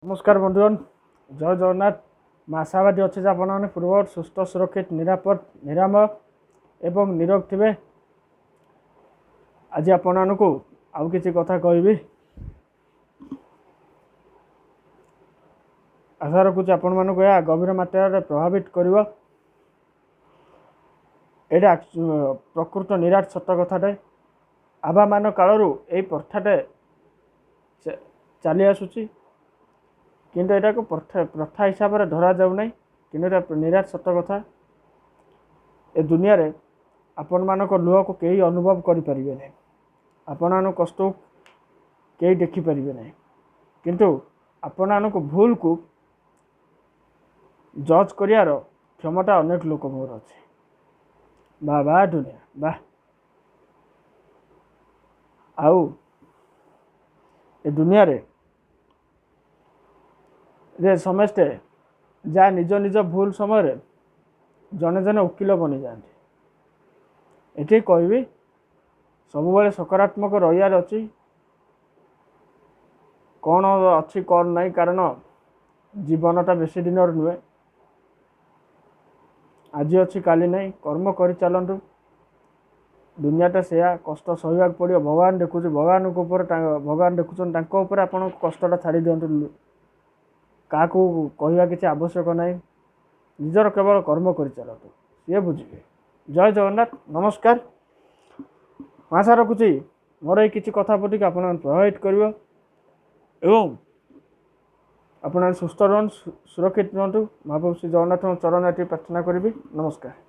ନମସ୍କାର ବନ୍ଧୁଗଣ, ଜୟ ଜଗନ୍ନାଥ। ମୁଁ ଆଶାବାଦୀ ଅଛି ଯେ ଆପଣମାନେ ପୂର୍ବ ସୁସ୍ଥ, ସୁରକ୍ଷିତ, ନିରାପଦ, ନିରାମୟ ଏବଂ ନିରୋଗ ଥିବେ। ଆଜି ଆପଣମାନଙ୍କୁ ଆଉ କିଛି କଥା କହିବି। ଆଶା ରଖୁଛି ଆପଣମାନଙ୍କୁ ଏହା ଗଭୀର ମାତ୍ରାରେ ପ୍ରଭାବିତ କରିବ। ଏଇଟା ପ୍ରକୃତ ନିରାଟ ସତ କଥାଟେ। ଆବାମାନ କାଳରୁ ଏଇ ପ୍ରଥାଟେ ଚାଲି ଆସୁଛି, କିନ୍ତୁ ଏଇଟାକୁ ପ୍ରଥା ହିସାବରେ ଧରାଯାଉନାହିଁ, କିନ୍ତୁ ଏଇଟା ନିରାଟ ସତ କଥା। ଏ ଦୁନିଆରେ ଆପଣମାନଙ୍କ ଲୁହକୁ କେହି ଅନୁଭବ କରିପାରିବେ ନାହିଁ, ଆପଣମାନଙ୍କ କଷ୍ଟକୁ କେହି ଦେଖିପାରିବେ ନାହିଁ, କିନ୍ତୁ ଆପଣମାନଙ୍କୁ ଭୁଲକୁ ଜଜ୍ କରିବାର କ୍ଷମତା ଅନେକ ଲୋକଙ୍କର ଅଛି। ବା ବା ଦୁନିଆ ବା। ଆଉ ଏ ଦୁନିଆରେ ଯେ ସମସ୍ତେ ଯାହା ନିଜ ନିଜ ଭୁଲ ସମୟରେ ଜଣେ ଜଣେ ଓକିଲ ବନିଯାଆନ୍ତି। ଏଠି କହିବି, ସବୁବେଳେ ସକାରାତ୍ମକ ରହିବାର ଅଛି। କ'ଣ ଅଛି କ'ଣ ନାହିଁ, କାରଣ ଜୀବନଟା ବେଶୀ ଦିନର ନୁହେଁ। ଆଜି ଅଛି କାଲି ନାହିଁ। କର୍ମ କରି ଚାଲନ୍ତୁ। ଦୁନିଆଟା ସେୟା, କଷ୍ଟ ସହିବାକୁ ପଡ଼ିବ। ଭଗବାନ ଦେଖୁଛି, ଭଗବାନଙ୍କ ଉପରେ, ଭଗବାନ ଦେଖୁଛନ୍ତି, ତାଙ୍କ ଉପରେ ଆପଣଙ୍କ କଷ୍ଟଟା ଛାଡ଼ି ଦିଅନ୍ତୁ। କାହାକୁ କହିବା କିଛି ଆବଶ୍ୟକ ନାହିଁ। ନିଜର କେବଳ କର୍ମ କରି ଚାଲନ୍ତୁ, ସିଏ ବୁଝିବେ। ଜୟ ଜଗନ୍ନାଥ, ନମସ୍କାର। ଆଶା ରଖୁଛି ମୋର ଏଇ କିଛି କଥା ପ୍ରତିକି ଆପଣ ପ୍ରଭାବିତ କରିବ ଏବଂ ଆପଣ ସୁସ୍ଥ ରୁହନ୍ତୁ, ସୁରକ୍ଷିତ ରୁହନ୍ତୁ। ମହାପ୍ରଭୁ ଶ୍ରୀ ଜଗନ୍ନାଥଙ୍କ ଚରଣ ଏଠି ପ୍ରାର୍ଥନା କରିବି। ନମସ୍କାର।